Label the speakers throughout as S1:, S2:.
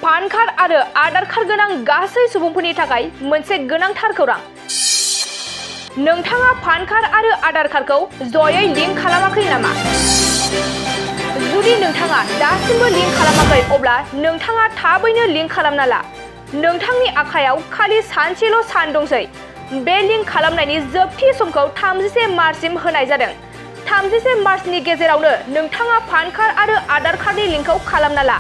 S1: PAN card आरो Aadhaar card गोनां गासै सुबुंफोरनि थाखाय मोनसे गोनांथार खौरां। नोंथाङा पान कार्ड आरो आधार कार्डखौ जयै लिंक खालामाखै नामा? जुदि नोंथाङा दासिमबो लिंक खालामाखै अब्ला नोंथाङा थाबैनो लिंक खालामना ला। नोंथांनि आखायाव खालि सानसेल' सान दंसै। बे लिंक खालामनायनि जोबथि समखौ 31 मार्चसिम होनाय जादों। 31 मार्चनि गेजेरावनो नोंथाङा पान कार्ड आरो आधार कार्डनि लिंकखौ खालामना ला।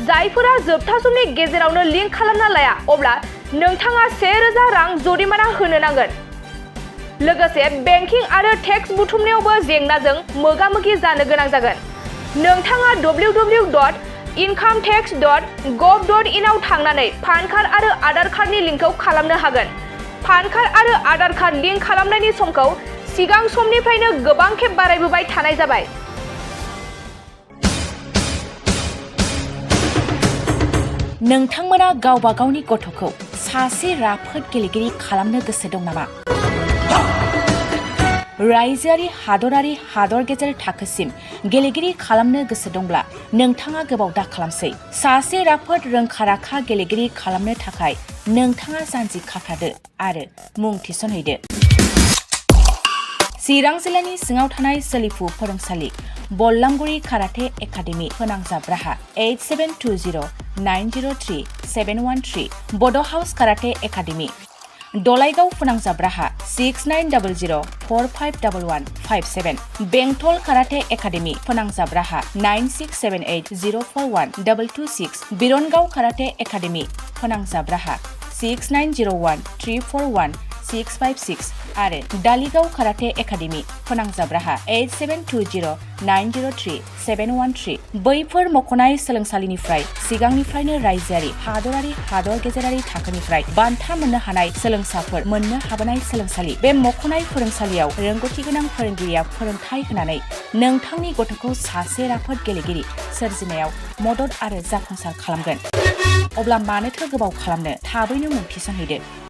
S1: जायफोरा जोबथा समनि गेजेरावनो लिंक खालामना लाया अब्ला नोंथाङा 1000 रां जरिमाना होनो नांगोन। लोगोसे बेंकिं आरो टेक्स बुथुमनायावबो जेंनाजों मोगा-मोगि जानो गोनां जागोन। नोंथाङा www.incometax.gov.in आव थांनानै पान कार्ड आरो आधार कार्डनि लिंकखौ खालामनो हागोन। पान कार्ड आरो आधार कार्ड लिंक खालामनायनि समखौ सिगां समनिफ्रायनो गोबां खेब बारायबोबाय थानाय जाबाय।
S2: नोंथांमोना गावबा गावनि गथ'खौ सासे राफोद गेलेगिरि खालामनो गोसो दं नामा? रायजोआरि हादरारि हादर गेजेर थाखोसिम गेलेगिरि खालामनो गोसो दंब्ला नोंथाङा गोबाव दा खालामसै। सासे राफोद रोंखा-राखा गेलेगिरि खालामनो थाखाय नोंथाङा जानजि खाफ्रादो आरो मुं थिसनहैदो। चिरां जिल्लानि सिङाव थानाय सोलिफु फोरोंसालि बल्लामगुरि काराटे एकाडेमि फोनांजाब राहा 8720903713 बड' हाउस काराटे एकाडेमि दलाइगाव फोनांजाब राहा 6900451157 बेंटल काराटे एकाडेमि फोनांजाब राहा 9678041226 बिरनगाव काराटे एकाडेमि फोनांजाब राहा 6901341656 आरो दालिगाव काराटे एकाडेमि फोनांजाब राहा 8720903713 बैफोर मख'नाय सोलोंसालिनिफ्राय सिगांनिफ्रायनो रायजोआरि हादरारि हादर गेजेरारि थाखोनिफ्राय बान्था मोननो हानाय सोलोंसाफोर मोननो हाबोनाय सोलोंसालि। बे मख'नाय फोरोंसालियाव रोंगौथि गोनां फोरोंगिरिया फोरोंथाय होनानै नोंथांनि गथ'खौ सासे राफोद गेलेगिरि सोरजिनायाव मदद आरो जाफुंसार खालामगोन। अब्ला मानोथो गोबाव खालामनो, थाबैनो मुं थिसनहैदो।